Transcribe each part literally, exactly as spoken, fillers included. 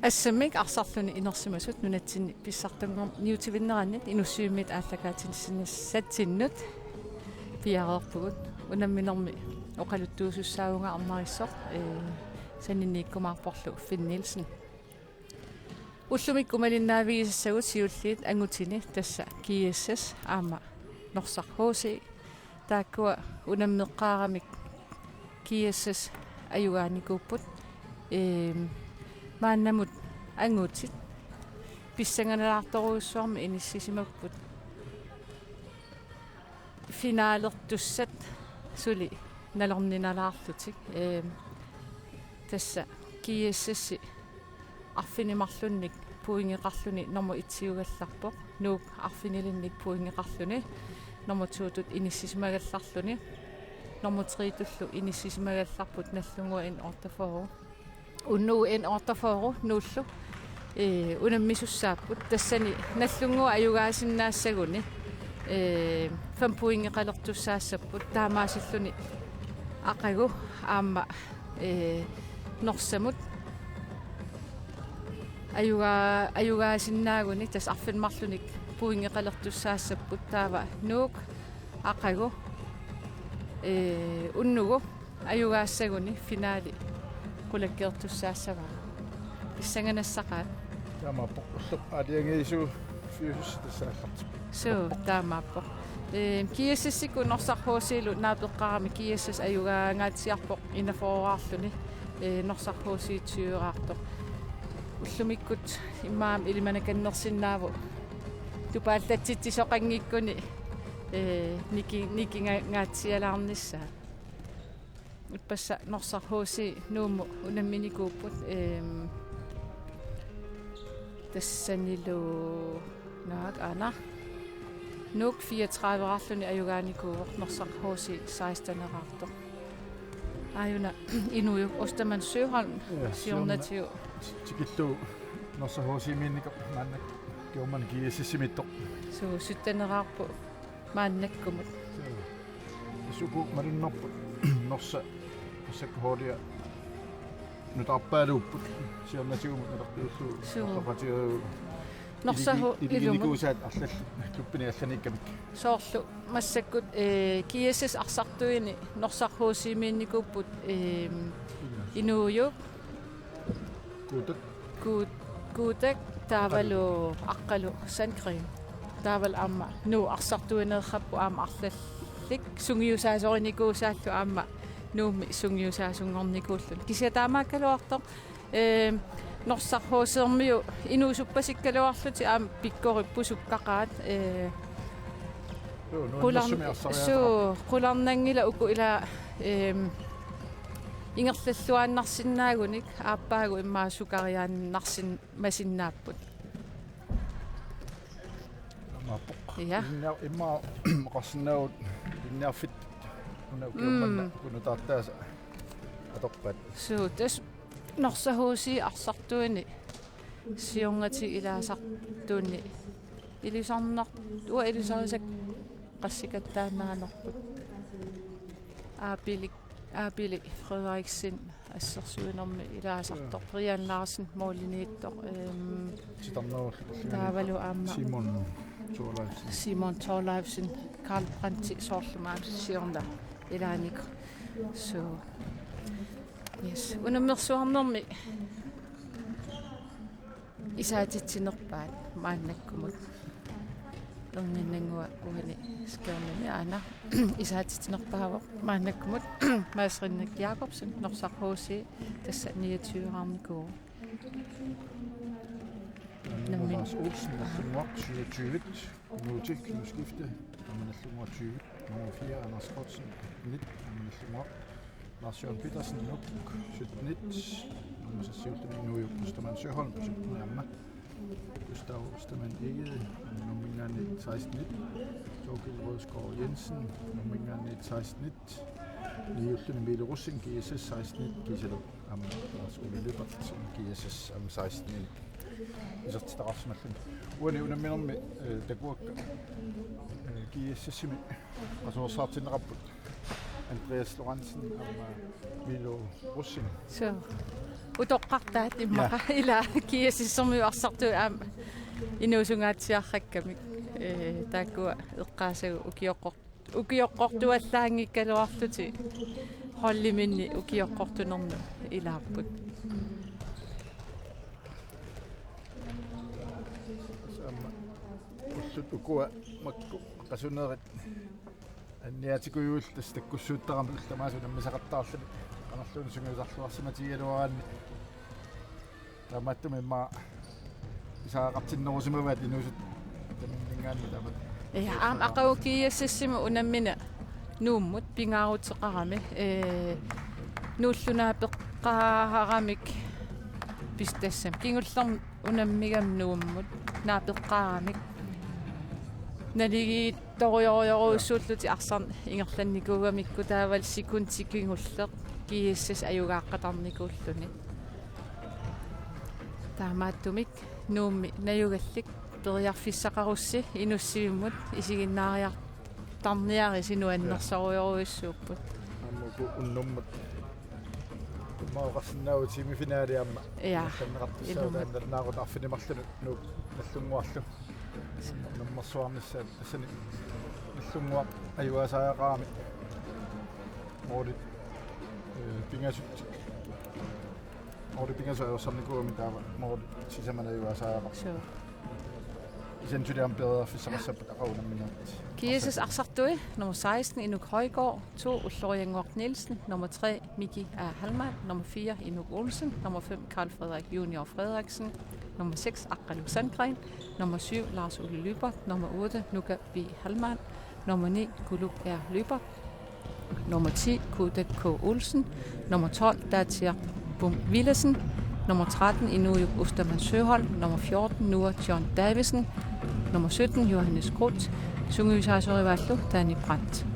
Assammik arsarluni inersimasut nunatsinni pissartanngorniutivinnerannit Inussivimmiit aallakaatitsinissatsinnut piareerpugut. Unamminermi oqaluttuusussaavunga Arnarissoq, ee, saninniikkumaarporlu Finn Nielsen. Ullumikkut malinnaavigisassagut siulliit angutini, tassa G S S aamma Norsaq H C. Taakkua unammeqqaaramik G S S ajugaanikuupput. Eem, maannamut angutit pissanganalaartorujussuarmik inissisimapput. Finalertussat suli nalorninalaarlutik. Eem, tassa G S S arfineq-marlunnik pointeqarluni nummer et-iugallarpoq. Nuuk arfinilinnik pointeqarluni nummer to-tut inissisimagallarluni. Nummer tre-tullu inissisimagallarput Nagdlunguaq N otteogfyrre. Unnugu N otteogfyrre Nuullu, ee, unammisussaapput. Tassani Nagdlunguaq ajugaasinnaassaguni, ee, fem pointeqalertussaassapput, taamaasilluni aqagu aamma, ee, Norsamut ajugaa-, ajugaasinnaaguni tassa arfineq-marlunik pointeqalertussaassapput, taava Nuuk aqagu, ee, unnugu ajugaassaguni finale qulakkeertussaassavaa. Pissanganassaqaat. Taamaappoq, ulloq aalajangiisuusiussi tassa aallartippoq. Suu, taamaappoq. Ee, G S S-ikkut Norsaq H C-lu naapeqqaarami G S S ajugaangaatsiarpoq enogfyrreeraarluni, ee, Norsaq H C tyveraartoq. Ullumikkut immaqa ilimanaqannersinnaavoq tupaallatsitsisoqanngikkuni, ee, niki-, nikingaatsialaarnissaa. Ippassaq Norsaq H C Nuummut unamminikuupput, eem, tassanilu naak aana. Nuuk fireogtredive-raarluni ajugaanikuuvoq, Norsaq H C seksten-eraartoq. Aajuna Inuujup Ostermann Søholm, ja, siornatigut. Siorna-, tikillugu Norsaq H C-miinnikoq maannakkut German G S S-imiittoq. Suu, sytten-eraarpoq maannakkumut. Suu. Suku malunnarput Norsaq, Norsaq H C-ia nutaarpaaluupput siornatigumut nutaarpiullugu. Suu. Norsaq H C-ia Norsaq H-, iligi-, iliginikuusaat arlallit klubbini allaniikkamik. Soorlu massakkut, ee, G S S arsartuini Norsaq H C-miinnikuupput, eem, Inuujup. Kuutak. Kuut-, Kuutak taavalu Aqqalu Sandgreen. Taavalu aamma Nuuk arsartuineerparput aamma arlallit sungiusaasorinikuusaallu aamma Nuummi sungiusaasunngornikuulluni. Kisianni taamaakkaluartoq, eem, Norsaq H C-miut inuusuppasikkaluarlutik aamma pikkoripput sukkaqaat, ee, Joo, nuannersumik qular-, arsariaataqarput. Suu, qularnanngilaq uku ila, eem, ingerlalluaannarsinnaagunik aappaagu immaqa sukariaannarsin-, masinnaapput. Maappoq. Ja. Ilinniar-, immaqa oqarsinnaavugut ilinniarfittut una ukiormanna, mm, uku nutaartaasa atorpaat. Suu, tassa Norsaq H C arsartuini siornatigut ilaasartuunni ilisarnar-, uanga ilisarisakka qassikattaannaanerput. Aapili-, Aapili Frederiksen assersuinermi ilaasartoq, Brian Larsen målimiittoq, ehm, titarnerulluni taavalu aamma Simon Thorleifsen. Simon Thorleifsen, Karl Brandt soorlu maani siorna ilaanikoq. So, yes, unammersuarnermi isaatitsinerpaat maannakkumut. Erniinnannguaq uani skærmimi aana isaatitsinerpaavoq maannakkumut. Mads Rinnek Jakobsen, Norsaq H C, tassa niogtyve-raarnikuuvoq. Nammineq Lars Olsen, Nagdlunguaq, syvogtyve. Minutsi, kønsskifte, nummer Nagdlunguaq tyve, nummer fire, Anders Kortsen, nitten, nummer Nagdlunguaq, Lars Jørgen Petersen, Nuuk, sytten et, nummer seks, Inuujup Ostermann Søholm, sytten aamma, Gustav Ostermann Egede, Nuumminngaanniit seksten et, Thorkild Rødsgaard Jensen, Nuumminngaanniit seksten et, niulluni Milo Rosing, G S S seksten et, kiisalu aamma Lars Ole Lyberth, G S S aamma seksten et. Isertitaqarsimalluni. Uani unamminermi, eh, takuakka, eh, G S S-imi qasuersaartinneqarput Andreas Lorentzen aamma Milo Rosing. So. utoqqartaat immaqa. Ja. Ila G S S-ermiut arsartuut aamma inuusungaatsiarrakkamik. Ee, taakkua eqqaasagut ukioqqor-, ukioqqortuallaanngikkaluarlutik holdiminni ukioqqortunernut ilaapput. Aamma ullut ukua makku qasunerit anniaatikujuillu tassa takkussuuttarami ullut tamaasa unammisaqattaarluni qanorluunniit sungiusarluarsimatigigaluaraanni. Taamaattumik immaqa pisariaqartinnerusimavaat inuusuttut tamanninngaanniit taamatut. Ja, aamma aqagu G S S-imut unammineq Nuummut pingaaruteqarami, ee, Nuullu naapeqqaaramik pis-, tassami kingullermik unammigami Nuummut naapeqqaaramik naligiittorujorujorujussuullutik arsarneq ingerlannikuugamikku taavalu sekundi kingulleq G S S ajugaaqqatarnikuulluni. Taamaattumik Nuummi najugallik periarfissaqarussi inussivimmut isiginnaariartarniarisi nuannersorujorujussuupput. Aamma uku unnummut immaqa oqarsinnaavugut semifinali aamma. Ja, ingerlanneqartussaavoq ilumut. Taanna nalunaaqutaq arfineq-marlunut Nuuk Nagdlunguarlu. Unammersuarnissaat tassani Nagdlunguaq ajugaasariaqarami. Målit, øh, pingasut. Målit pingasut ajorsarnikuugami taava målit sisamat ajugaasariaqarput. Suu. Kisianni suli aamma periarfissaqassapput aqagu unamminerit. G S S arsartui, nummer seksten, Inuk Højgaard, to, Ulloriannguaq Nielsen, nummer tre, Miki A. Hallmann, nummer fire, Inuk Olsen, nummer fem, Karl Frederik Junior Frederiksen, nummer seks, Aqqaluk Sandgreen, nummer syv, Lars Ole Lyberth, nummer otte, Nuka B. Hallmann, nummer ni, Kuluk R. Lyberth, nummer ti, Kuda K. Olsen, nummer tolv, Datia Bum Villadsen, nummer tretten, Inujuk Ostermann Søholm, nummer fjorten, Noah John Davidsen, nummer sytten, Johannes Groth, sungiusaasorivaallu Danny Brandt.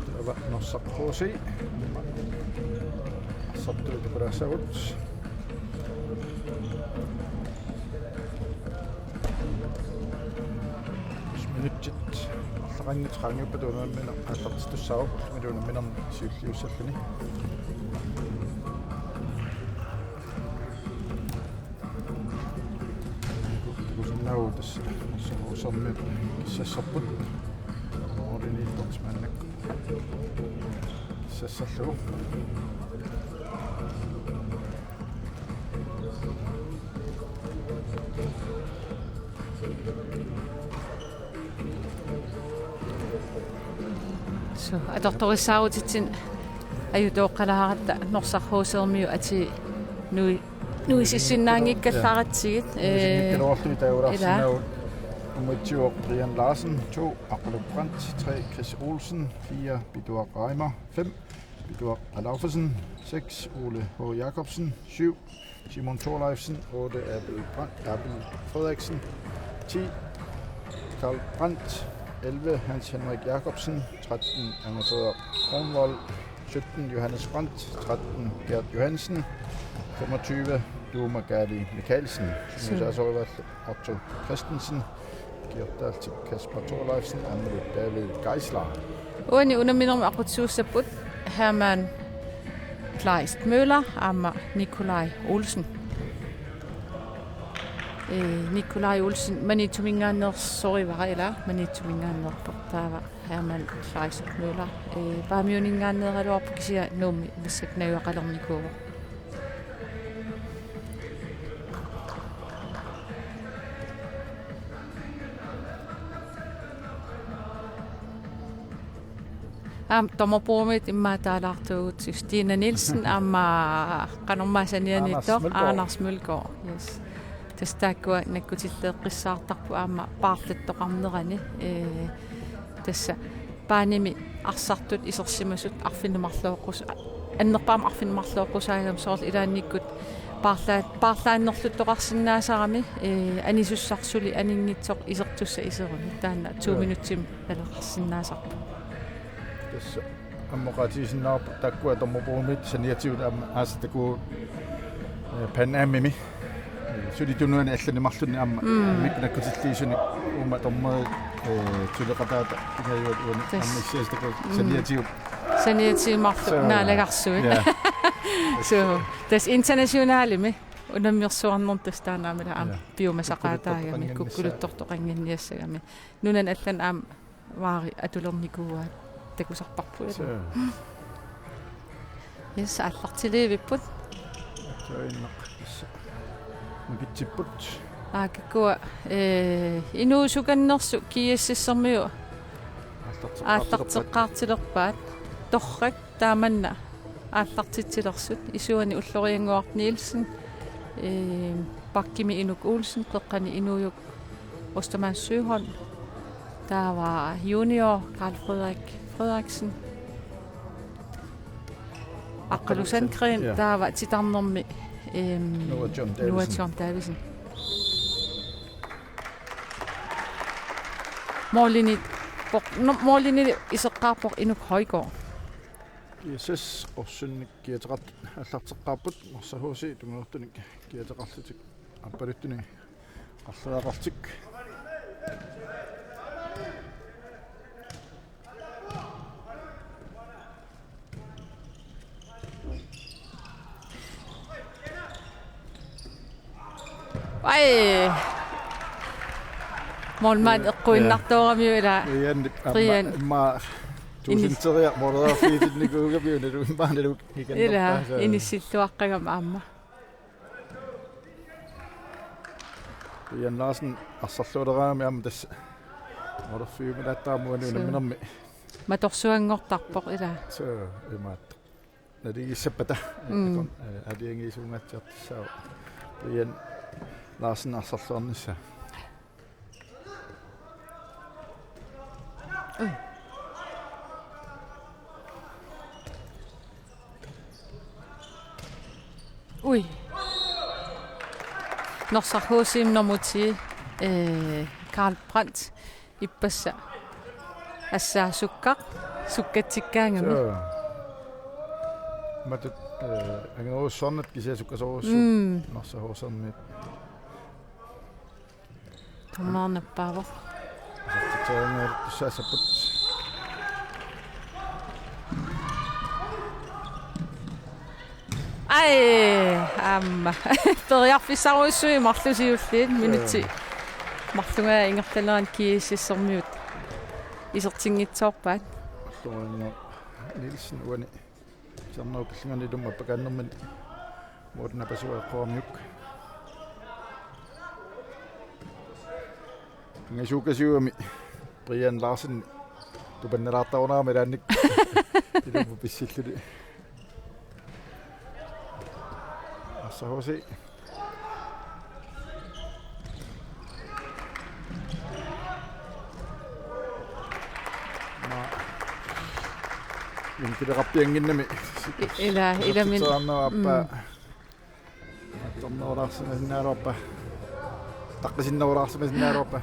Taava Norsaq H C. Arsartuutit pulaassagut. Minutsit arlaqanngitsut qaangiuppata unammineq aallartittussaavoq, ullumi unamminermi siulliussalluni. Takusinnaavugut tassa Norsaq H C-rmiut kissassapput. Målimiittoq maannakkut kissassallugu. Suu, atortorissaarutitsinni ajutooqqalaaratta Norsaq H C-rmiut atii nui-, nuisissinnaanngikkallaratsigit. Nuisinngikkaluarlugit. Ee, taagulaarsinnaavugut. Ilaa. Nummer et-iuvoq Brian Larsen, to, Aqqaluk Brandt, tre, Chris Olsen, fire, Pituaq Reimer, fem, Pituaq Alaufesen, seks, Ole H. Jakobsen, syv, Simon Thorleifsen, otte, Abel Brandt, Abel Frederiksen, ti, Karl Brandt, elleve, Hans Henrik Jakobsen, tretten, Ange Frederik Kronvold, sytten, Johannes Brandt, tretten, Gert Johansen, femogtyve, Duma Gali Mikkelsen, sungiusaasorivaallu Otto Christensen, Georg Dahlsik, Kasper Thorleifsen, Amelie Dahlø Geisler. Uani unamminermi aqutsisuussapput Hermann Kleist Møller aamma Nikolaj Olsen. Ee, Nikolaj Olsen Maniitsuminngaanneersorivara, ilaa, Maniitsuminngaanneerpoq, taava Hermann Kleist Møller, ee, Paamiuninngaanneeraluarpoq, kisianni Nuummi massakkut najugaqalernikuuvoq. Aamma dommerbordet immaqa taalaartuugut, Stina Nielsen aamma qanormaa sanianiittoq, Anders Mølgaard. Anders Mølgaard, yes. Tassa taakkua nakkutilleeqqissaartarput aamma paarlattoqarnerani, ee, tassa Paanimi arsartut isersimasut arfineq-marlooqqus-, annerpaamik arfineq-marlooqqusaagamik, soorlu ilaannikkut paarlaa-, paarlaannerluttoqarsinnaasarami, ee, anisussaq suli aninngitsoq isertussaq iseruni. Taanna to Joo. minutsimik naleqarsinnaasarpoq. Tassa aamma oqaatigisinnaavarput taakkua dommerbordet saniatigut aamma aasaq takuuk, ee, Pan Amimi. Suli tunuani allani marlunni aamma Mm. ammik nakkutilliisunik uuma dommerit, ee, suleqataata pingajuat uani Tassa. aamma issiasitaqu Mm. saniatigut. Saniatigut marluk Suu. naalagarsui. Ja. So, tassa internationalimi unammersuarnermi tassa taanna aamma ila aamma piumasaqaataagami, kukkuluttortoqannginnissaa, kukkuluttortoqannginniassagami. Nunani allani aamma vaari atulernikuuaat takusarparput. So. Yes, aallartiliivipput. Soinnaq. Mikitsipput. Aa, kikkua, eh, inuusukannersut G S S-ermiut aallarteqqaartilerpaat. Aallarteqqaartilerpaat. Torrak taamanna aallartitsilersut. Isuani Ulloriannguaq Nielsen, eh, bakkimi Inuk Olsen, qeqqani Inuujuk Ostermann Søholm. Taava junior Karl Frederik Frederiksen. Aqqalu Sandgreen, ja. Taava titarnermi, ehm, Noah John Davidsen. Noah John Davidsen. Målini, pok-, no, målini iseqqaarpoq Inuk Højgaard. G S S qorsunnik kiateqartut aallarteqqaarput, Norsaq H C tungaanut kiateqarlutik aappaluttunik qarleriaqarlutik. Ai. Målmand eqquinnartooramiuk ila. Brian, Brian. Imma, imma tuusinteriaq måleriarfiginnikuugamiuk, nalu imma nalu hikannerpaa. Ila, inissilluaqqagami aamma. Brian Larsen arsarlualeraangami aamma tassa målerfiumilaattaarami uani unamminermi. Matorsuanngortarpoq ila. So, imaattoq. Naligissappata. Mm. Akon, eh, aliangiisuungaatsiartussaavoq. Brian Larsen arsarluarnissaa. Ui. Ui. Norsaq H C-mi nummer ti, eh, Karl Brandt. Ippassaq assaat sukkaq, sukkatsikkaangami. So. Matut, eh, angerussuarnut kisianni sukkasoorujussuuvoq. Mm. Norsaq H C-miut. Dommerip nappaavoq. Isertitseriartussaassapput. Ai, aamma. Periarfissarujussuit marluk siulliit minutsit. Marlunga ingerlanerani G S S-ermiut isertinngitsoorpaat. Marlunga Nielsen uani. Siorna killingani ilumut appakaannermini målip napasua eqqoramiuk. Pingasuukasiugami Brian Larsen tupannalaartarunarami ilaanni ilumut pissilluni. Norsaq H C. Ma-, vinkileqarpiannginnami. I-, ila, ilamin. Isertitseriarnerup aappaa. Mm. Attornerulaarsimasinnaalerpa. Taqqisinnerulaarsimasinnaalerpa.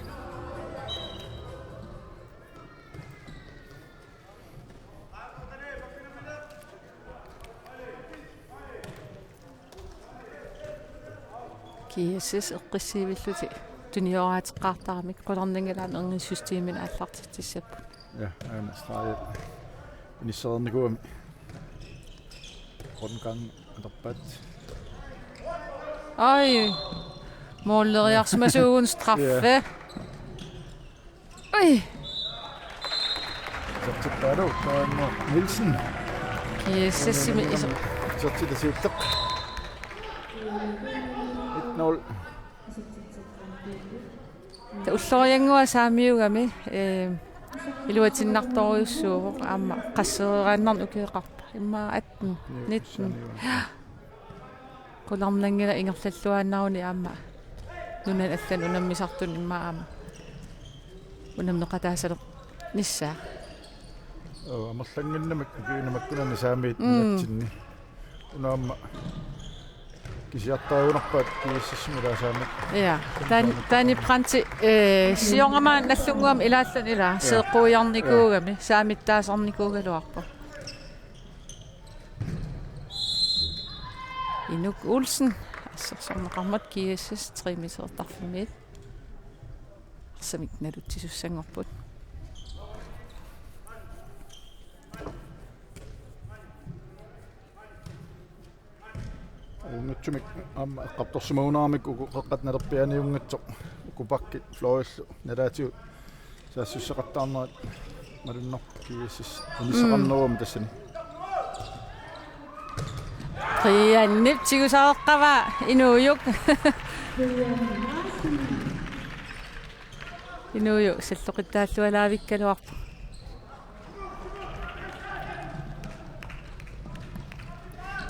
G S S eqqissivillutik tunioraateqqaartaramik qularnanngilaq aamma ernissystemimik aallartitsissapput. Ja, aana streg. Inissereernikuugami. Rundgang atorpaat. Ai. Måleriarsimasuuvoq straffe. Ja. Ui. Isertippaalu, Torino Nielsen. Yes, yes, yes. Isertitaq siulleq. Et nul. Taava Ulloriannguaq saamiugami, eh, iluatinnartorujussuuvoq aamma qassereeraannarnik ukioqarpa. Immaqa atten, nitten. Qularnanngilaq ingerlalluaannaruni aamma nunani allani unammisartuni immaqa aamma unammeqataasalernissaa. Oo, amerlannginnamik ukiuni makkunani saamiit. Mm. Nunatsinni. Una aamma kisiartarigunarpaat G S S-imi ilaa saamiit. Ja, Dani, Dani Brandti, eh, siornamaana nallunnguami ilaalluni ilaa, ja, seeqquiarnikuugami, ja, saamittaasarnikuugaluarpoq. Inuk Olsen, assersorneqarmat G S S tre-metertarfimmiit arsamik nalutsisussanngorput. Aamma eqqartorsimagunarami uku qeqqata nalerpiaaniunngitsoq uku bakkit fløjillu nalaatigut saassussaqattaarnerat malunnarpoq. G S S anisaqarnerummat tassani. Brianip tigusareqqavaa Inuujuk. Inuujuk salloqittaallualaavikkaluarpoq.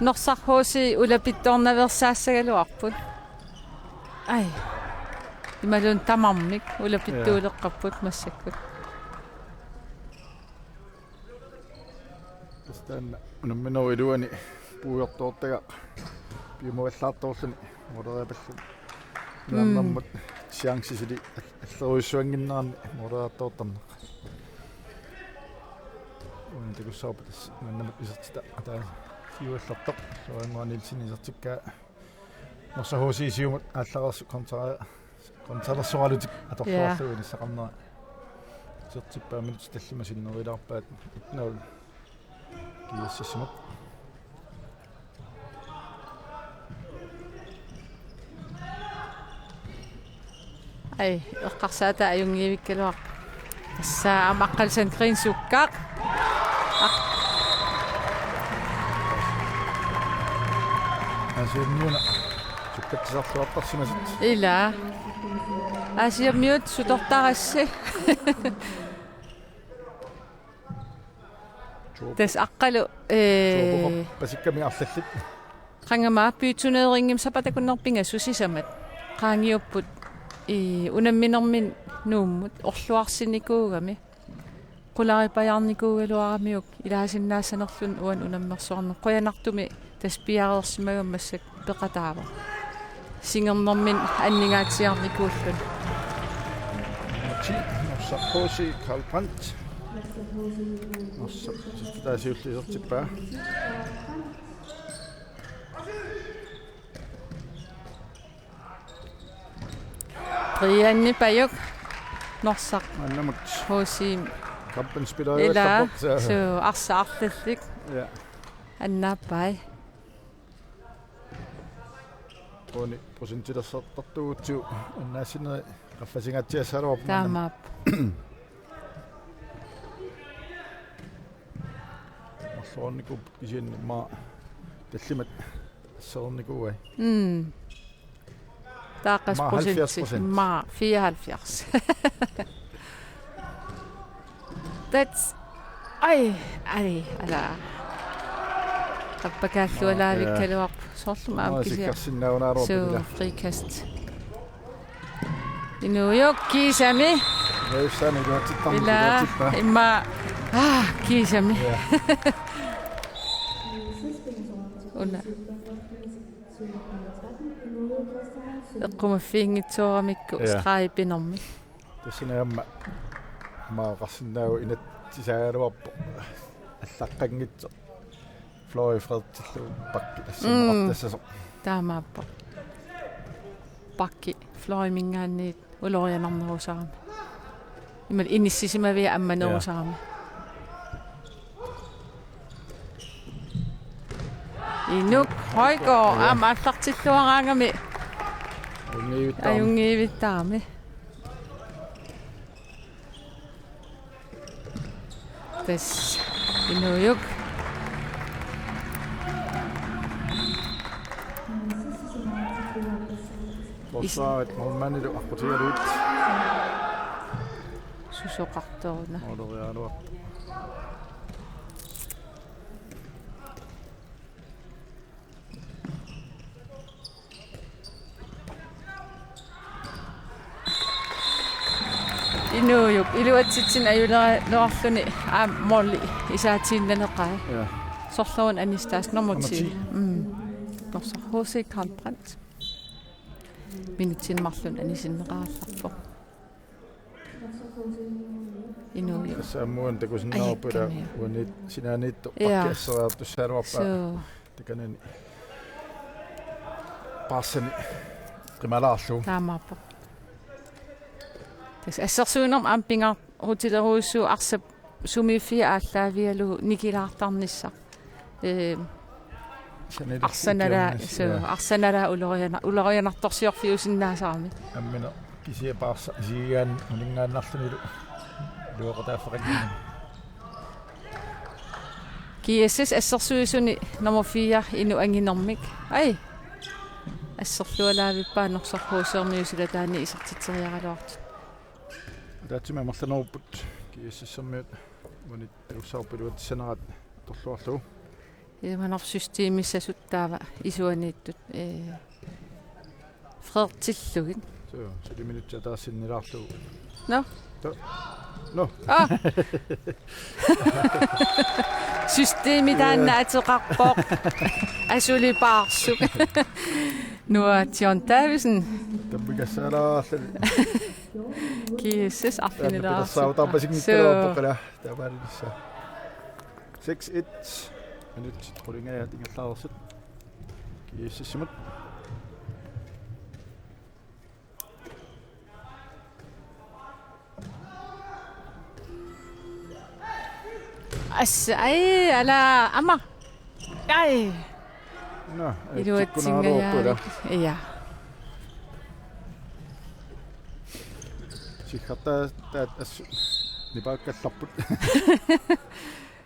Norsaq H C ulapittoornaveersaassagaluarput. Ai. Imaluunniit tamarmik ulapittuuleqqapput massakkut. Tassa taanna unamminerup iluani puigortoortagaq piumavallaartorluni måleriapalluni. Mm. Nuannermut chance suli all-, allerujussuannginneranni måleriartoortarneq. Uani takussavarput tassa nuannermut isertitaq ataasiuallartoq. Soorunami Nielsen isertikkaa. Norsaq H C siumut aallareersut kontra-, kontralersoralutik atorluarlugu. Ja. Inissaqarnera isertippaa, minutsit tallimat sinnerulaarpaat et nul G S S-imut. Ai, eqqarsaataa ajunngivikkaluarpoq. Tassa aamma Aqqalu Sandgreen sukkaq. Aq- Aasiammiuna sukkatsisarluartarsimasut. Ila. Aasiammiut sutortarassi. Tassa Aqqalu, ee, Tuupoqarpasikkamik arlallit. Qangami byturnerinngimmat sapatakunnerpinga susisamat. Qaangiupput i unamminermi Nuummut orluarsinikuugami. Qularipajaarnikuugaluaramiuk ilaasinnaassanerluni uani unammersuarneq. Qujanartumik tassa piareersimagama massakkut peqataavoq. Singernermini anningaatsiarnikuulluni. Nummer ti, Norsaq H C, Karl Brandt. Norsaq, taasiulli isertippaa. Brianni Pajuk, Norsaq. Annamut. H C. Kampen spiller jo. Ila, ikke så godt, så. Suu, arsaq arlallit. Ja. Annaappai. Uani procentilersortartuugutsigu annaassinerit qaffasingaatsiassaagaluarput. Taamaappoq. Marloriarnikuupput kisianni immaqa tallimat asserornikuuai. Mm. Taava qassit procenti? Immaqa halvfjerds procent. Immaqa fireoghalvfjerds. That's, ai, ai, ala. Qappakaallualaavikkaluarpoq. Soorlu aamma kisianni. Sikkarsinnaagunaaruarput. Suu, ila. Frikast. Inuujuk kiisami. Inuujussaani iluatsittarmat. Ila, iluatsippaa. Immaqa, aa, kiisami. Ja. Una. Eqqumaffiginngitsooramikku. Ja. Stregi pinermi. Tassani aamma, aamma oqarsinnaavugut inatsisaagaluarpoq allaqqanngitsoq. Fløji Frederiksillu bakki. Mm. Tassasoq. Taamaappoq. Bakki fløjiminngaanniit ulorianarnerusarami. Imaluunniit inissisimavia ammanerusarami. Ja. Inuk Højgaard. Ja. Aamma aallartilluaraangami. Ajunngiivittarami. Ajunngiivittarami. Tassa Inuujuk. Forsvaret, målmandilu aqqutigalugit. Susoqartoruna. Måleriaraluarpoq. Inuujuk iluatsitsineq ajuleraluarluni aamma måli isaatiinnaneqai. Ja. Sorlerunik anisitaasoq nummer ti. Nummer ti. Mm. Norsaq H C Karl Brandt. Minutsini marlunni anisinneqarallarpoq. Inuujuk. Tassa aamma uani takusinnaavarput ila. Ajakkamiuk. Uani sinaaniittoq. Ja. Bakki asseriartussagaluarpaa. Suu. Takanani. Paarsani qimalaarlugu. Taamaappoq. Tassa assersuinermi aamma pingaarutilerujussuuvoq arsap sumiiffia aallaavigalugu nikilaartarnissaq. Ee, Arsanala, suu, arsanala uloriana-, ulorianartorsiorfiusinnaasarami. Ammineq kisiat paarsa-, isigigaan uninngaannarlunilu iluaqutaaffeqanngimmat. G S S assersuisuni nummer fire Inuk anginermik. Ai. Asserlualaavippaa Norsaq H C-rmiut silataanni isertitseriaraluartut. Ataatsimik amerlanerupput G S S-ermiut uani takussavarput iluatsissanerat atorluarlugu. Imanerp systemissasut taava isuaniittut, ee, freertillugit. Suu, suli minutsit ataasinnilaarlugu. Nå. Nå. Nå. Ah! Systemi taanna ateqarpoq. Asuli paarsuk. Noah John Davidsen. Tappikassaalaarluni. G S S arfinilaarsup. Taanna pilersaarutaarpasinngikkaluarpoq ila. Taamaalillussa. Seks et. Minutsit qulingajaat ingerlareersut. G S S-imut. As, ai, ala, ama. Ai. Nå, iluatsingajaaruk. Ja. Siggartaat taat assut nipaakkallarput.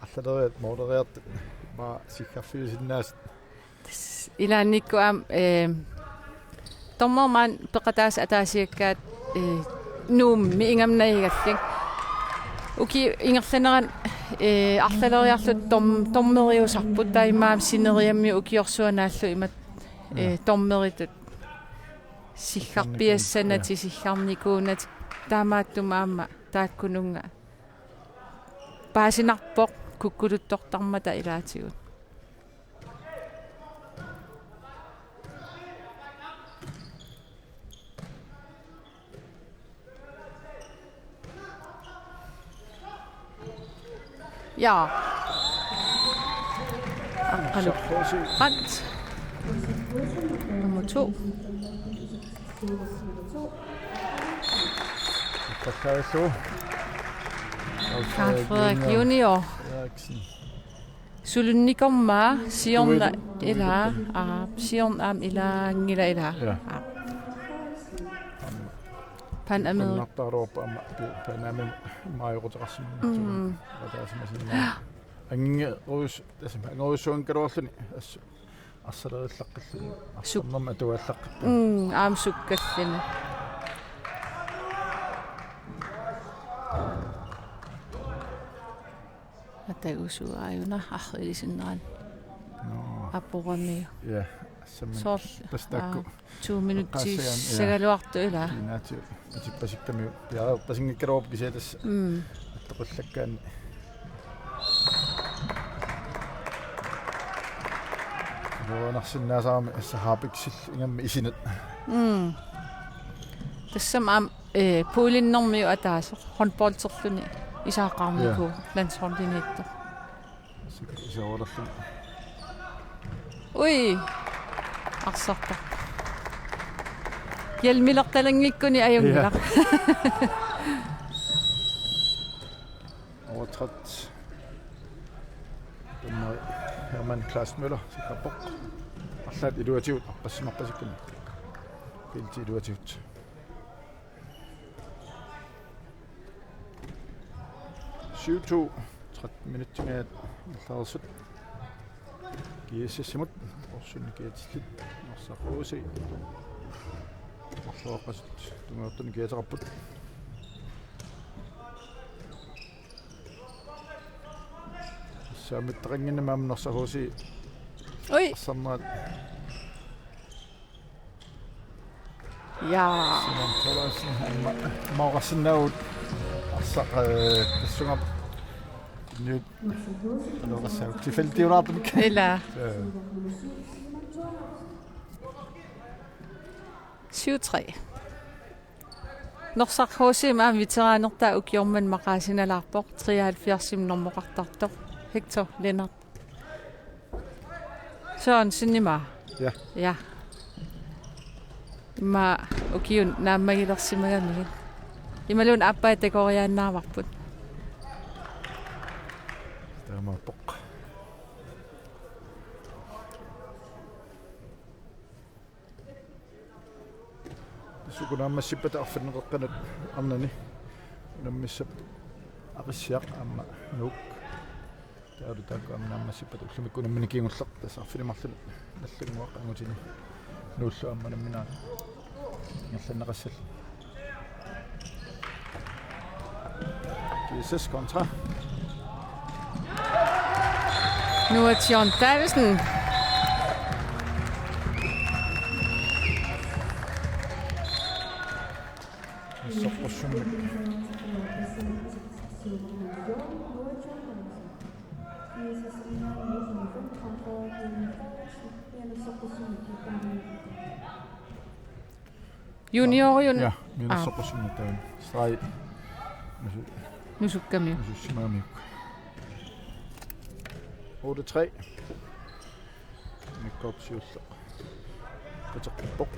Arlaleriat mooleriartut maa siggarfiusinnaasut. Tassa ilaannikkut aamma, ee, dommerit maani peqataasut ataasiakkaat, ee, Nuummi ingammik najugallit. Ukiut ingerlaneranni, ee, arlaleriarluta dom-, dommeriusarput taamaammat sineriammiut ukiorsuanaallu imatut, ee, dommeritut siggarpiassanatik, siggarnikuunatik, taamaattumik aamma taakkununnga paasinarpoq kukkuluttortarmata ilaatigut. Ja. Aqqalu. Ret. Nummer to. Takkaasu. Carl Frederik Junior. Frederiksen. Sulunnikormaa siorna ilaa, aa, siorna aamma ilaanngilaq ilaa. Ja. Aa. Pan America. Pannartaaruarpa aamma pi-, Panamimut maajoquteqarsimanngitsoq. Mm. Ataasimasinnaavoq. Angerus-, tassami angerussuanngikkaluarluni assut. Arsalerillaqqilluni. Suk-, arsaarnermik atuaallaqqippoq. Mm, aamma sukkalluni. Atagusuaajuna arriilisinneran. Nå. Aporamiu. Ja, assammi. Soorlu. Tassa taakku. Aa, to minutsit. Eqqaassagaanni, ja. Sagaluartoq ilaa. Kiinaati atippasikkamiuk piareerpasinngikkaluarpoq kisianni tassa. Mm. Attoqillakkaanni. Iluanarsinnaasarami assa harpiksillu ingammik isinut. Mm. Tassami aamma, ee, puulinnermiu ataaseq håndbolderluni isaaqqaarnikuuvoq, ja, landsholdiniittoq. Sik-, iserulerluni. Ui. Arsartarpoq. Hjelmilertalanngikkunik ajunngilaq. Ja. Nummer tolv. Dommeri Hermann Klaas Møller, sikkerpoq. Arlaat iluatigut, arpassimappasikkamik. Pilti iluatigut. Syv to, tretten minutsingajaat ingerlareersut. G S S-imut, Porsunni kiatillit, Norsaq H C. Marloqasut, tungaartuni kiateqarput. Saamittaqannginnami aamma Norsaq H C. Ui. Arsaarnerat. Ja. Simon Thorleifsen, aamma, aamma oqarsinnaavugut arsaq, ee, tassunga. Nyt. Oqassaaq tilfældiulaartumik. Ilaa. Så. Syv tre. Norsaq H C-mi aamma veteranertaa ukioq manna maqaasinalaarpoq, treoghalvfjerds-imi normoqartartoq. Hector Lennert Sørensen ima. Ja. Ja. Immaqa ukiut naammagilersimagamigit. Imaluunniit aappaa takoriaannaavarput. Taamaappoq. Uku naammassippata arfineq-qeqqanut arnani unammissapput Aqissiaq aamma Nuuk. Taavalu taakku aamma naammassippata ullumikkut unammineq kingulleq tassa arfineq-marlunut Nallunnguaq angutini Nuullu aamma unamminerat ingerlanneqassallugu. G S S kontra. Noah John Davidsen. Soqqussumik. Junior jun. Ja, minus soqqussumik taanna. Streg. Nusu-, Nusukkamiuk. Nusussimagamikku. Otte tre. Mikkorp siulleq. Pateqqippoq.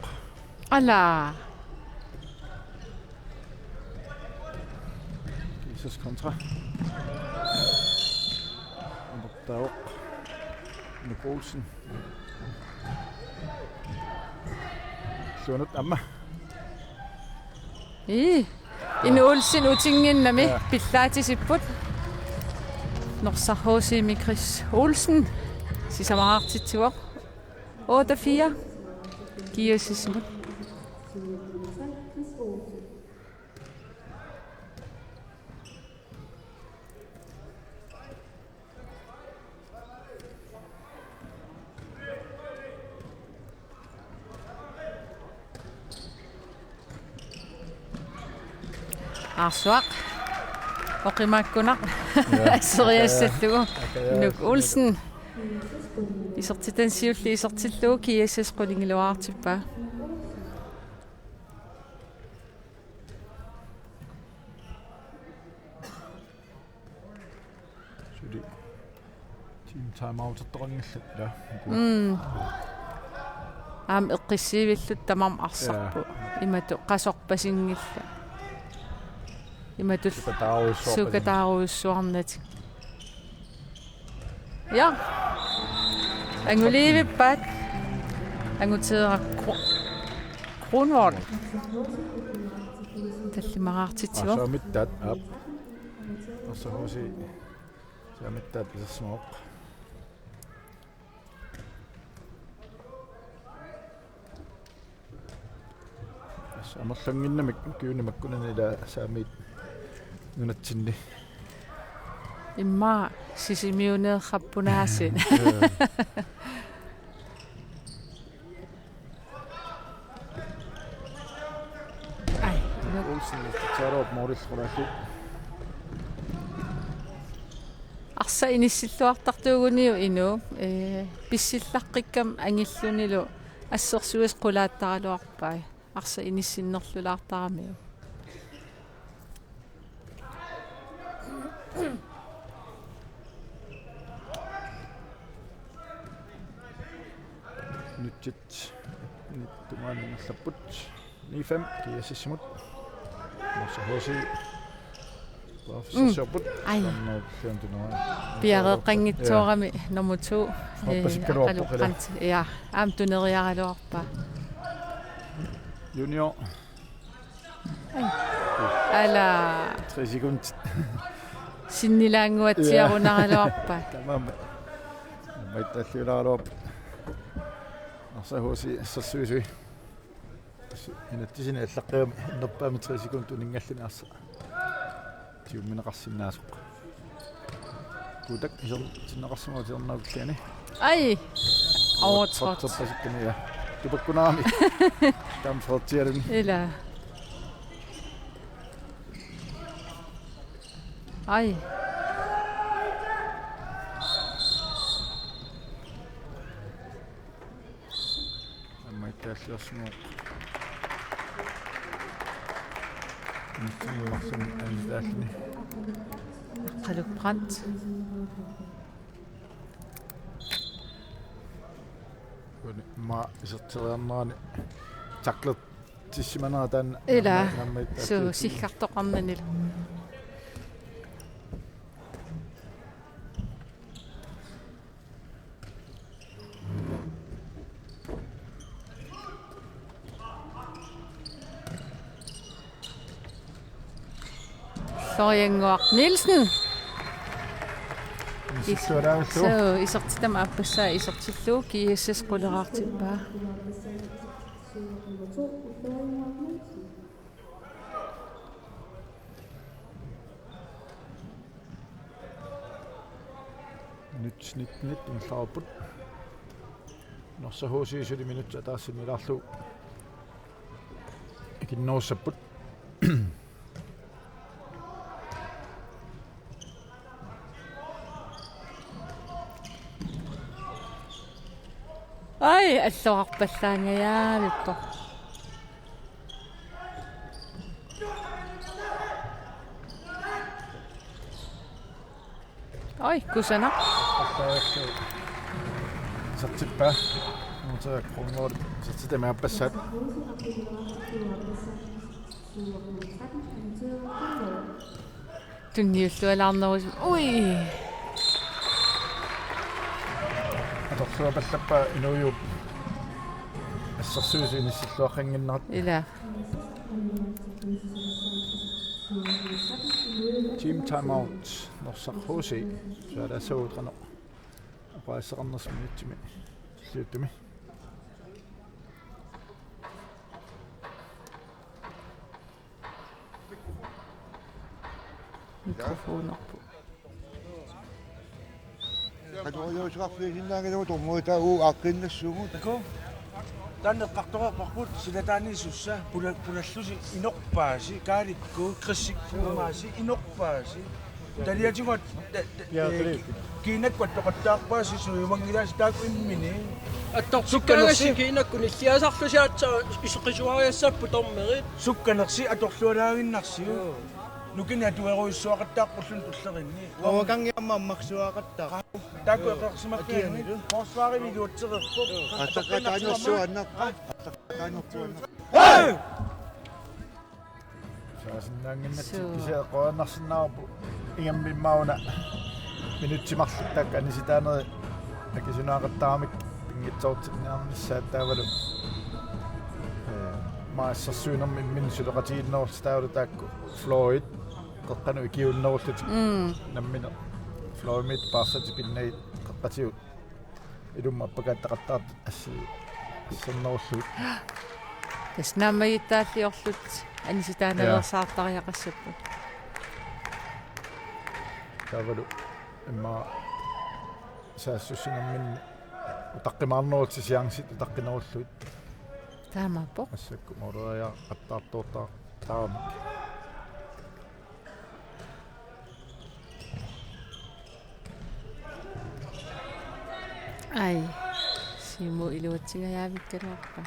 Ala. G S S kontra. Amertavoq. Nuuk Olsen. Suunut aamma. Ii. Inuk Olsen utinnginnami. Ja. Pillaatisipput. Norsaq H C-mi Chris Olsen. Sisamaqartitsivoq. Otte fire. G S S-imut. Aarsuaq. Oqimaakkunaq. Ja. Asseriassallugu. Akaja. Nuuk Olsen. Isertitani siulleq isertillugu G S S qulingiluaartippaa. Suli. Team timeout-ertoqanngillat, ila. Mm. Aamma eqqissivillutik tamarmik arsarput. Ja. Imatut qasorpasinngillat. Imatut sukataarujussuarpasinngillat. Sukataarujussuarnatik. Ja. Angulivippaat. Anguteeraq Gru-, Grunvold. Tallimaqartitsivoq. Aa, saamittaat, aap. Norsaq H C. Saamittaat isersimavoq. Tassa amerlannginnamik ukiuni makkunani ila saamiit nunatsinni. Immaqa Sisimiuneerappunaasiit. Ja. Ai, Nuuk. Olsen, Tsarup, Morris, Qulaallu. Arsaq inissilluartartuuguniuk Inuup, ee, pissillaqqikkami angillunilu assersuisut qulaattaraluarpai. Arsaq inissinnerlulaartaramiuk. Nutsit. Nittumaannerlapput. Ni fem, G S S-imut. Norsaq H C. Professorsiorput. Ai. Piareeqqanngitsoorami nummer to. Hoppasikkaluarpoq, ila. Aqaluqqanti. Ja, aamma tuneriaraluarpaa. Junior. Ala. Tre sekund. Sinnilaannguatsiarunaraluarpaa. Tamam. Maittaalliulaaraluarpaa. Norsaq H C assersuisui. Inatsisini allaqqigami annerpaamik tre sekund uninngalluni arsaq. Tiummineqarsinnaasoq. Kuutak isertinneqarsimavoq tiornaakkulliani. Ai. Overtrådt. Overtrådt. Tupakkunarami. Taama fyrtialuni. Ila. Ai. Aamma ittaalliorsimavoq. Nutsimut marlunnik anitaalluni. Qaluk Brandt. Uani ma iserteriarnerani tacklertissimanera taanna. Ila. Aamma, aamma ittaalliorsimavoq. Suu, siggartoqarnanilu. Oriannguaq Nielsen. Isertitaavillugu. Suu, isertitami aappassaa isertillugu G S S quleraartippaa. Minut nitten ingerlareerput. Norsaq H C suli minut ataaseq ingerlaarlugu ikinnerussapput. Ai, alluarpallaangajaavippoq. Ai, kusanaq. Isertippaa. Nuuteeraq Kronvold. Isertitami aappassaat. Tunniullualaarnerusumik. Ui. Atorluapallappaa inuujuup assersuisut inissilluaqqannginnerat. Ila. Team timeout. Norsaq H C. Sualaassavagut qanoq oqaaseqarnersoq minutsimik. Siuttumi. Mikrofonerput. Qanoq iliuuseqarfigisinnaanngilagut dommeritaa uu aaqqiinnassuugut. Taku. Taanna eqqartoreerparput silataaniissussa pula-, pulallusi inorpaasi, Kaalikkut, Kristikkut, Maasi inorpaasi. Taliatigut ta-, ta-, Ja, eh, tali. Ki-, kiinakkut attoqattaarpaasi suliunngilaasi taakku imminni. Attortukkaangassi sukkanersi. Kiinakkut nilliasarlusi aatsaat iseqisuariassapput dommerit. Sukkanersi atorlualaaginnarsiuk. Joo. Nukini atuerujussuaqattaarpulluni tullerinni. Overgangi aamma ammarsuaqattaaq. Taakku eqeersimaffianni. Akianilu. Forsvarimi iluatsereerpoq. Attaqqataanersuanna. Attaqqataanersuanna. Saasinnaannginnatsi. Suu. Kisianni eqqoriarsinnaavoq ingammik immaqa una minutsit marluk taakku anisitaanerit akisunaaqattaarmata pinngitsoortinniarnissaat taavalu. Eh, maassersuinermi imminut suleqatigiinnerullutik taavalu taakku Floyd qeqqanut ikiuunnerullutik. Mm. Nammineq Floydimiittut paarsatit pinnagit qeqqatigut. Ilumut appakaattaqattaartut assi-, assernerullugit. Tassa naammagittaalliorlutik anisitaanereersaartariaqassapput. Taavalu immaqa saassussinerminni utaqqimaarnerullutik, chancit utaqqinerullugit. Taamaappoq. Massakkut mooriariaqattaartuartarami. Ai, Siumut iluatsingajavikkaluarpaa.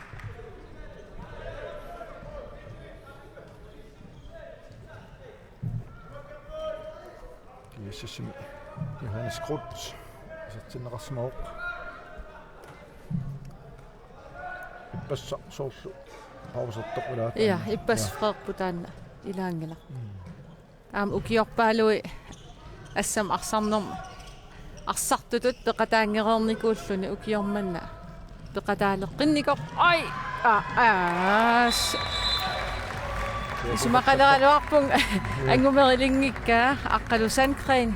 G S S-imi Johannes Groth isertinneqarsimavoq. Ippassaq soorlu pausertoq ilaa. Ja, ippassaq. Ja. Freerput taanna ilaanngilaq. Mm. Aamma ukiorpaaluit assammik arsarnermut arsartutut peqataanngereernikuulluni ukioq manna peqataaleqqinnikoq. Ai! Aa, aa, s-, isumaqaleraluarpunga angumerilinngikkaa Aqqalu Sandgreen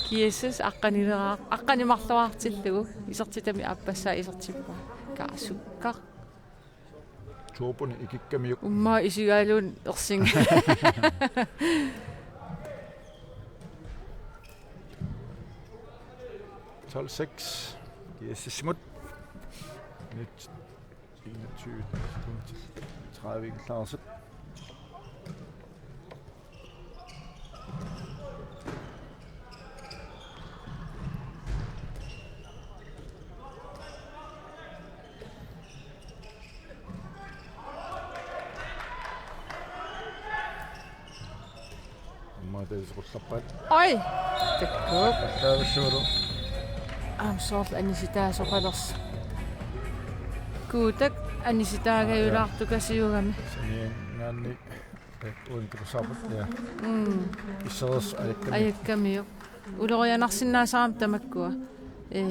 G S S aqqanileraar-, aqqaneq marluartillugu isertitami aappassaa isertippaa. Kaasukkaq. Tuuppuni ikikkamiuk. Umma isigaluun ersinga. Tolv seks. G S S-imut. Minut enogtyve sekund. Tredive ingerlareersut. Aamma tassa qullerpaat. Oj! Takkuuk. Allaavissuulu. Aamma soorlu anisitaasoqalersoq. Kuutak anisitaagajulaartukasiugami. Saniangaanni. Eh, uunikusaaput, ja. Mm. Issereersoq ajakkamiuk. Ajakkamiuk. Ulorianarsinnaasarami tamakkua. Eh,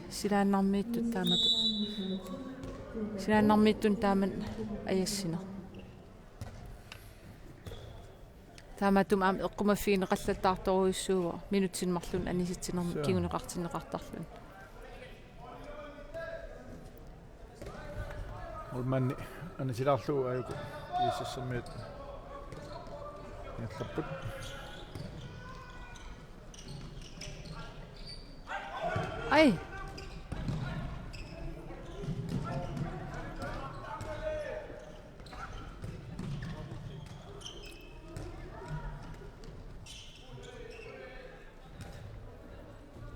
silaannarmiittut taamatut. Silaannarmiittut taamanna ajassineq. Taamaattumik aamma eqqumaffigineqallattaartorujussuuvoq minutsini marlunni anisitsinermi Suu. kinguneqartinneqartarluni. Målmandi anisilaarlugu aajuku G S S-ermiut ingerlapput. Ai.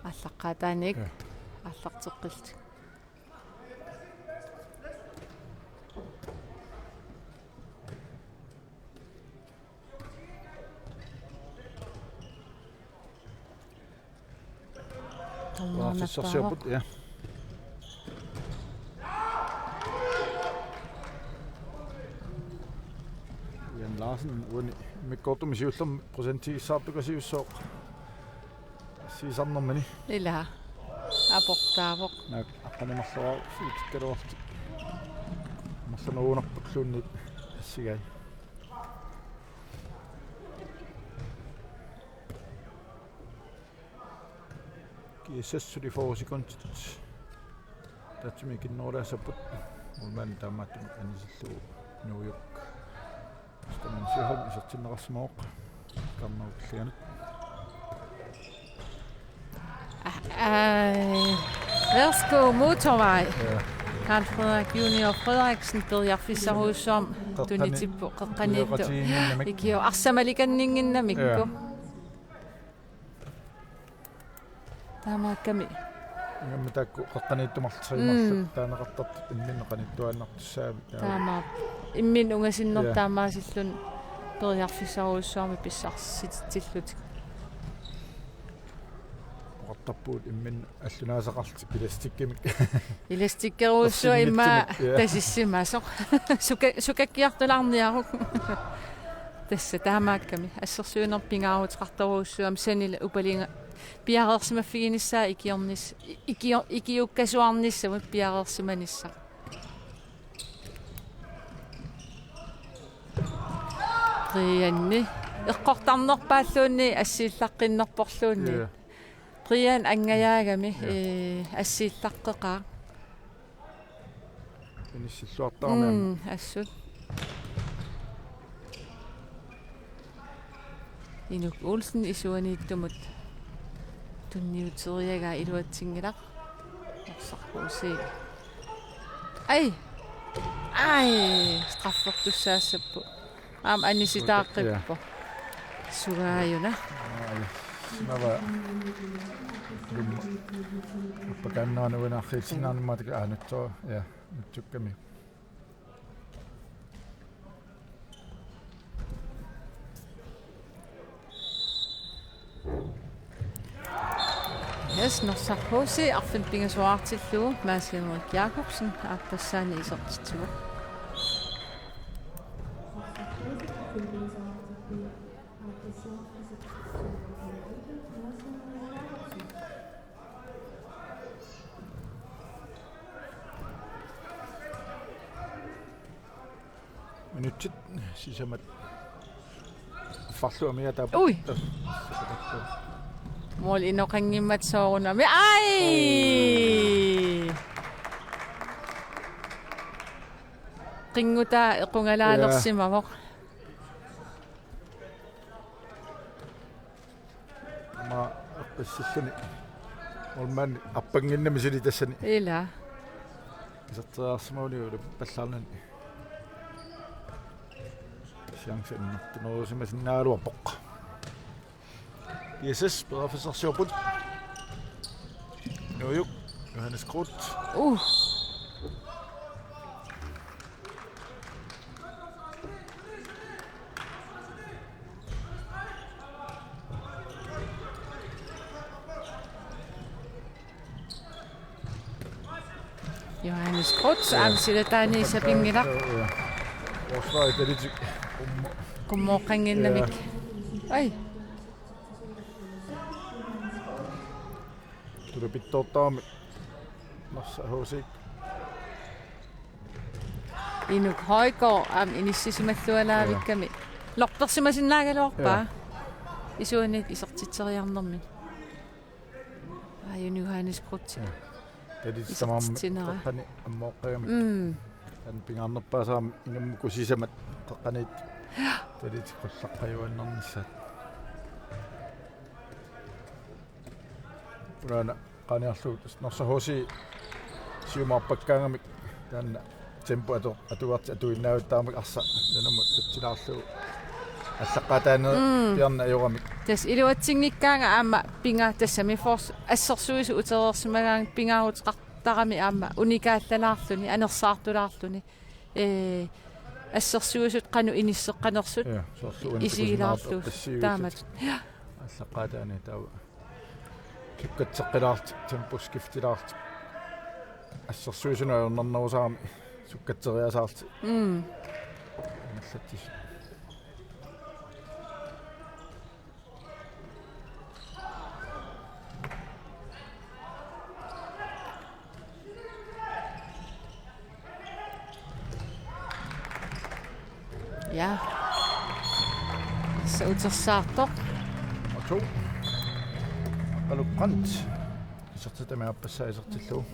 Aallaqqaataaniit Ja. aallarteqqillutik. Periarfissarsiorput, ja. Jan Larsen, uani immikkoortumi siullermi procentigissarpikasiussooq. Siisarnermini. Ila. Aportaavoq. Naak aqqaneq-marloriarlutik siutikkaluarlutik. Marlunnerugunarpulluunniit assigai. G S S suli fyrre sekundit. Taassuma ikinnerulaassapput. Målmandi taamaattumik anisillugu Nuujuk. Staman Sjöholm isertinneqarsimavoq. Karnaup killianut. Ai. Værsgo, motorvej. Ja. Karl Frederik Junior Frederiksen, periarfissarujussuarmik Qeqqani-, tunitippoq, qeqqaniittoq. Qeqqaniittoq. Ikio arsamalikanninnginnamikku. Ja. Taamaakkami. Ingammik taakku qeqqaniittumarlutigimallu Mm. taaneqartartut imminnut qanittuaannartussaammat. Taamaappoq. Imminut ungasinneq Ja. taamaasilluni periarfissarujussuarmik pissarsititsillutik. Oqartarpugut imminut allunaasaqarlutik elastikkimik. Elastikkerujussuaq immaqa Ersinngitsumik, ja. tasissimasoq. Suka-, sukakkiartulaarniaruk. Tassa taamaakkami. Assersuinerput pingaaruteqartorujussuugami sanilaq upalinga piareersimaffiginissaa ikiornis-, ikio-, ikiukkasuarnissamut piareersimanissaq. Brianni. Eqqortarnerpaalluunniit assiillaqqinnerporluunniit. Ja. Brian angajaagami, Ja. ee, assiillaqqeqaaq. Inissilluartarami aamma. Mm, assut. Inuk Olsen isuaniittumut tunniuteriagaa iluatsinngilaq. Norsaq H C. Ai! Ai! Straffertussaassapput. Aamma anisitaaqqippoq. Ja. Sugaajuna. Ai, mava. Lum-, appakaannera nuinaarfiitsinnaarnimmaatiga aanutso. Ja, nutsukkami. Yes, Norsaq H C arfineq-pingasuartillugu Mads Henrik Jakobsen aappassaanik isertitsivoq. Minutsit sisamat. Farlu amia taap. Ui. Mål inoqanngimmat soorunami. Ai! Qinngutaq equngalaalersimavoq. Ja. Aamma eqqissilluni. Målmandi arpannginnami suli tassani. Ila. Iserteriarsimaguni ulappallaarnani. Chance annertunerusimasinnaagaluarpoq. G S S, periarfissarsiorput. Nuujuk, Johannes Groth. Uh. Johannes Groth, ja. Aamma silataani sapinnginnaq. Ja, ja. Forsvaret kalitik. Qummooqqannginnamik. Ja. Ai. Tulapittoortarami. Norsaq H C. Inuk Højgaard aamma inissisimallualaavikkami. Ja. Lorpersimasinnaagaluarpaa. Ja. Isuaniit isertitseriarnermi. Aajuna Johannes Krutz. Ja. Talit tamarmi isertitsinera. Taqqani ammooqqagamik. Mm. Taanna pingaarnerpaasarami ingammik sisamat taqqaniit. Ja. Talit qullaqqajuaannarnissaat. Ulaana qaaniarlugu Norsaq H C siumaarpakkaangamik taanna tempo atu-, atugartik atuinnaavittaramik arsaq nunamut tatsilaarlugu allaqqaataaniit. Mm. Piarna ajoramik. Tassa iluatsinngikkaangat aamma pinga tassami fors-, assersuisut utereersimagaangat pingaaruteqartarami aamma unikaallalaarluni, anersaartulaarluni. Ee, assersuisut qanoq inisseqqanersut. Ja, soorlu uani isigilaarlugu takusinnaavarput assigiissutit. Taamatut. Ja. Allaqqaataani taava. Sukkatseqqilaarlutik, temposkiftilaarlutik. Assersuisunut ajornarnerusarami sukkatseriasaarlutik. Mm. Annallatsisut. Ja. Tassa utersaartoq. Nummer to. Aqqalu Brandt. Isertitami aappassaa isertillugu.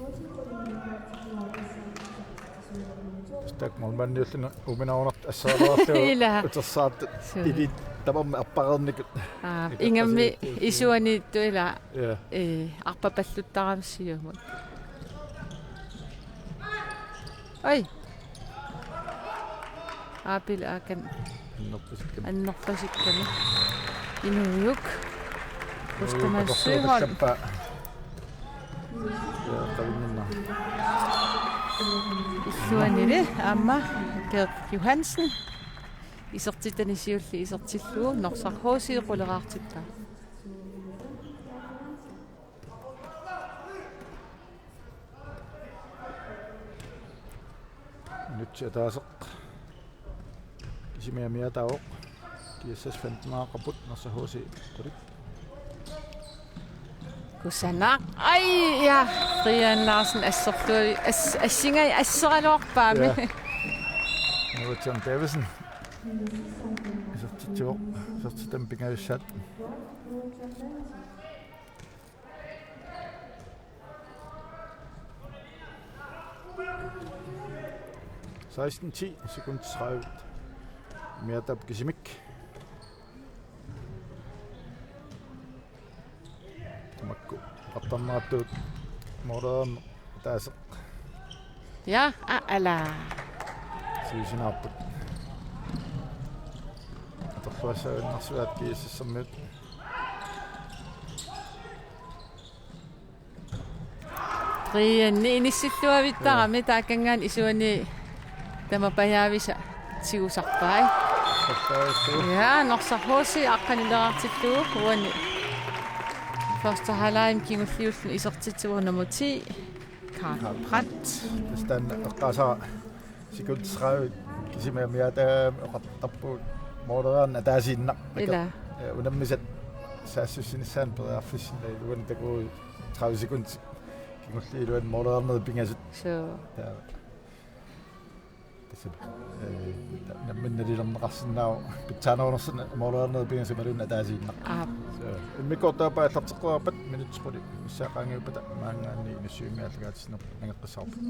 Tassa taakku målmandiulluni uuminaarunartut asseraluarlugu. Ila. Utersaartut. Suu. Ilit tamarmik arpareernikut. Aa, ikertasi-, ingammik isuaniittut ila. Ja. Ee, arpapalluttaramik siumut. Oj. Aapil aakan. Annerpasikkami. Annerpasikkami. Inuiuk. Kustaman Søholt. Ja, qavinninna. Illuanili aamma Gert Johansen. Isertitani siulleq isertillugu Norsaq H C quleraartippaa. Minutsit ataaseq kisimi amiataavoq. G S S femten-eqarput, Norsaq H C qulit. Kusanaq. Ai, ja. Brian Larsen asserlui-, as-, assingai asseraluarpaami. Ja. Nuutsian Davidsen. Isertitsivoq, isertitami pingajussaat. Seksten ti, sekund tredive. Amiataavoq kisimik. Tamakku oqartarneratut målereerneq ataaseq. Ja, a-, ala. Siusinaarput. Atorluassaaginnarsivaat G S S-ermiut. Brianni inissilluavittarami, ja, taakanngaanniit isuani tamapajaavisa tigusarpai. Tapaattu. Ja, Norsaq H C aqqanileraartillugu uani første halvlegimi kingulliulluni isertitsivoq nummer ti, Karl Brandt. Tassa taanna eqqaasaa sekund tredive kisimi amiataavoq, oqartarpugut målereerneq ataasiinnaq. Ila. Eh, unammisat saassussinissaannut periarfissinnaat, uani takuuk tredive sekund kingulliit iluanni målereernerit pingasut. Suu. Taava. Tassa, eh, nammineq nalilerneqarsinnaavoq pitsaanerunersunga målereernerit pingasut imaluunniit ataasiinnaq. Aap. Suu. Immikkoortup aallarteqqippat minutsit qulit missaat qaangiuppata maanngaanniit Nassiummik aallakaatitsinerput nangeqqissavarput.